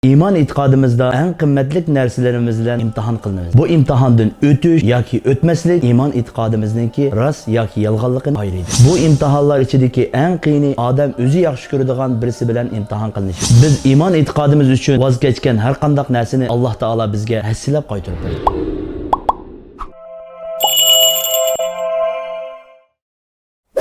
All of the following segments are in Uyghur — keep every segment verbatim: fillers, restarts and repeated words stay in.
ئىمان ئېتىقادىمىزدا ئەڭ قىممەتلىك نەرسىلىرىمىز بىلەن ئىمتىھان قىلىنىمىز. بۇ ئىمتىھاندىن ئۆتۈش ياكى ئۆتمەسلىك ئىمان ئېتىقادىمىزنىڭكى راست ياكى يالغانلىقىنى ئايرىيدۇ. بۇ ئىمتىھانلار ئىچىدىكى ئەڭ قىيىنى ئادەم ئۆزى ياخشى كۆرىدىغان بىرسى بىلەن ئىمتىھان قىلىنىشى. بىز ئىمان ئېتىقادىمىز ئۈچۈن ۋاز كەچكەن ھەر قانداق نەرسىنى ئاللاھ تائالا بىزگە ھەسسىلەپ قايتۇرۇپ بېرىدۇ.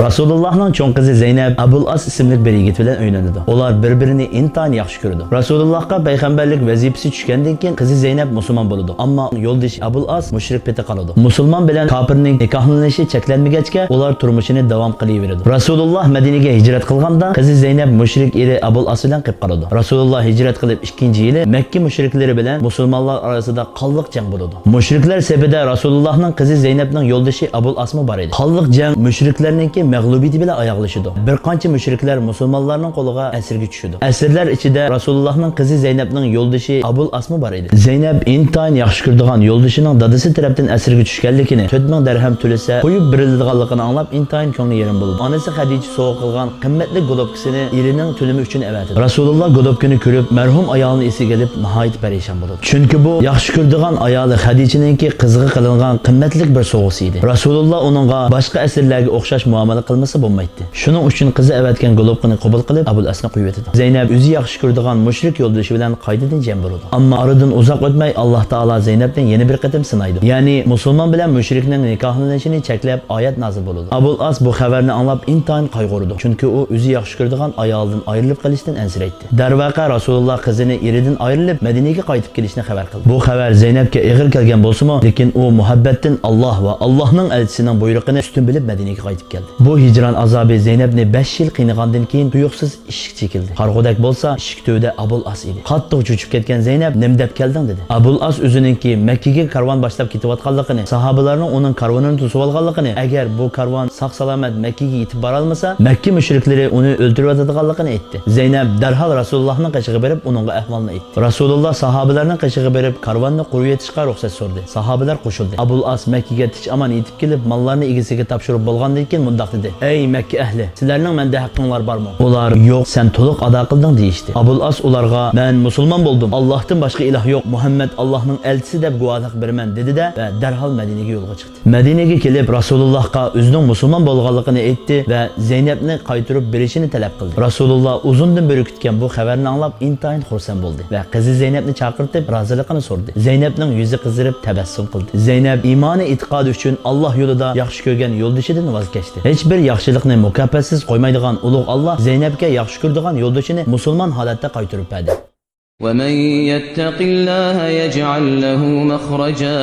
رەسۇلۇللاھنىڭ چوڭ قىزى زەينەپ ئەبۇل ئاس ئىسىملىك بىر يىگىت بىلەن ئۆيلىنىدۇ. ئۇلار بىر-بىرىنى ئىنتايىن ياخشى كۆرىدۇ. رەسۇلۇللاھقا پەيغەمبەرلىك ۋەزىپىسى چۈشكەندىن كېيىن قىزى زەينەپ مۇسۇلمان بولىدۇ. ئەمما يولدىشى ئەبۇل ئاس مۇشرىك پېتى قالىدۇ. مۇسۇلمان بىلەن كاپىرنىڭ نىكاھلىنىشى چەكلەنمىگەچكە، ئۇلار تۇرمۇشىنى داۋام قىلىۋېرىدۇ. رەسۇلۇللاھ مەدىنىگە ھىجرەت قىلغاندا، قىزى زەينەپ مۇشرىك ئېرى ئەبۇل ئاس بىلەن قېلىپ قالىدۇ. رەسۇلۇللاھ ھىجرەت قىلىپ ئىككىنچى يىلى مەككە مۇشرىكلىرى بىلەن مۇسۇلمانلار ئارىسىدا قانلىق جەڭ بولىدۇ. مۇشرىكلار سېپىدە رەسۇلۇللاھنىڭ قىزى زەينەپنىڭ يولدىشى ئەبۇل ئاسمۇ بار ئىدى. قانلىق جەڭ مۇشرىكلارنىڭكى مەغلۇبىيىتى بىلەن ئاياغلىشىدۇ. بىر قانچە مۇشرىكلار مۇسۇلمانلارنىڭ قولىغا ئەسىرگە چۈشىدۇ. ئەسىرلەر ئىچىدە رەسۇلۇللاھنىڭ قىزى زەينەپنىڭ يولدىشى ئەبۇل ئاسمۇ بار ئىدى. زەينەپ ئىنتايىن ياخشى كۆرىدىغان يولدىشىنىڭ دادىسى تەرەپتىن ئەسىرگە چۈشكەنلىكىنى، تۆت مىڭ دەرھەم تۆلىسە قويۇپ بېرىلىدىغانلىقىنى ئاڭلاپ ئىنتايىن كۆڭلى يېرىم بولىدۇ. ئانىسى خەدىچە سوۋغا قىلغان قىممەتلىك گولۇبكىسىنى ئېرىنىڭ تۆلىمى ئۈچۈن ئەۋەتىدۇ. رەسۇلۇللاھ گولۇبكىنى كۆرۈپ، مەرھۇم ئايالىنى ئېسىگە ئېلىپ، ناھايىتى پەرىشان بولىدۇ. چۈنكى بۇ ياخشى كۆرىدىغان ئايالى خەدىچىنىڭكى قىزىغا قىلىنغان قىممەتلىك بىر سوۋغىسى ئىدى. رەسۇلۇللاھ ئۇنىڭغا باشقا ئەسىرلەرگە ئوخشاش مۇئامىلە قىلمىسا بولمايتتى. شۇنىڭ ئۈچۈن قىزى ئەۋەتكەن گولۇبكىنى قوبۇل قىلىپ، ئەبۇل ئەسنى قويۇۋېتىدۇ. زەينەپ ئۆزى ياخشى كۆرىدىغان مۇشرىك يولدىشى بىلەن قايتىدىن جەم بولىدۇ. ئەمما ئارىدىن ئۇزاق ئۆتمەي، ئاللاھ تائالا زەينەپنى يەنە بىر قېتىم سىنايدۇ. يەنى مۇسۇلمان بىلەن مۇشرىكنىڭ نىكاھلىنىشىنى چەكلەپ، ئايەت نازىل بولىدۇ. ئەبۇل ئاس بۇ خەۋەرنى ئاڭلاپ، ئىنتايىن قايغۇرىدۇ. چۈنكى ئۇ ئۆزى ياخشى كۆرىدىغان ئايالىدىن ئايرىلىپ قېلىشتىن ئەنسىرەيتتى. دەرۋەقە، رەسۇلۇللاھ قىزىنى ئېرىدىن ئايرىلىپ، مەدىنىگە قايتىپ كېلىشنى خەۋەر قىلدى. بۇ خەۋەر زەينەپكە ئېغىر كەلگەن بولسىمۇ، لېكىن ئۇ مۇھەببەتتىن ئاللاھ ۋە ئاللاھنىڭ ئەلچىسىنىڭ بۇيرۇقىنى ئۈستۈن بىلىپ، مەدىنىگە قايتىپ كەلدى. بۇ ھىجران ئازابى زەينەپنى بەش يىل قىينىغاندىن كېيىن، تۇيۇقسىز ئىشىك چېكىلدى. قارىغۇدەك بولسا، ئىشىك تۈۋىدە ئەبۇل ئاس ئىدى. قاتتىق چۆچۈپ كەتكەن زەينەپ، «نېمە دەپ كەلدىڭ؟» دېدى. ئەبۇل ئاس ئۆزىنىڭكى مەككىگە كارۋان باشلاپ كېتىۋاتقانلىقىنى، ساھابىلەرنىڭ ئۇنىڭ كارۋىنىنى توسۇۋالغانلىقىنى، ئەگەر بۇ كارۋان ساق-سالامەت مەككىگە يېتىپ بارالمىسا، مەككە مۇشرىكلىرى ئۇنى ئۆلتۈرۈۋېتىدىغانلىقىنى ئېيتتى. زەينەپ دەرھال رەسۇلۇللاھنىڭ قېشىغا بېرىپ، ئۇنىڭغا ئەھۋالنى ئېيتتى. رەسۇلۇللاھ ساھابىلەرنىڭ قېشىغا بېرىپ، كارۋاننى قۇرۇۋېتىشقا رۇخسەت سورىدى. ساھابىلەر قوشۇلدى. ئەبۇل ئاس مەككىگە تىنچ-ئامان يېتىپ كېلىپ، ماللارنى ئىگىسىگە تاپشۇرۇپ بولغاندىن كېيىن مۇنداق دېدى: «ئەي مەككە ئەھلى، سىلەرنىڭ مەندە ھەققىڭلار بارمۇ؟» ئۇلار: «يوق، سەن تولۇق ئادا قىلدىڭ» دېيىشتى. ئەبۇل ئاس ئۇلارغا: «مەن مۇسۇلمان بولدۇم، ئاللاھتىن باشقا ئىلاھ يوق، مۇھەممەد ئاللاھنىڭ ئەلچىسى دەپ گۇۋاھلىق بېرىمەن» دېدى-دە ۋە دەرھال مەدىنىگە يولغا چىقتى. مەدىنىگە كېلىپ، رەسۇلۇللاھقا ئۆزىنىڭ مۇسۇلمان بولغانلىقىنى ئېيتتى ۋە زەينەپنى قايتۇرۇپ بېرىشىنى تەلەپ قىلدى. رەسۇلۇللاھ ئۇزۇندىن بېرى كۈتكەن بۇ خەۋەرنى ئاڭلاپ، ئىنتايىن خۇرسەن بولدى ۋە قىزى زەينەپنى چاقىرتىپ، رازىلىقىنى سورىدى. زەينەپنىڭ يۈزى قىزىرىپ، تەبەسسۇم قىلدى. زەينەپ ئىمانى ئېتىقادى ئۈچۈن ئاللاھ يولىدا ياخشى كۆرگەن يولدىشىدىن ۋاز كەچتى. ھېچبىر ياخشىلىقنى مۇكاپاتسىز قويمايدىغان ئۇلۇغ ئاللاھ زەينەپكە ياخشى كۆرىدىغان يولدىشىنى مۇسۇلمان ھالەتتە قايتۇرۇپ بەردى. ومن يتق الله يجعل له مخرجا.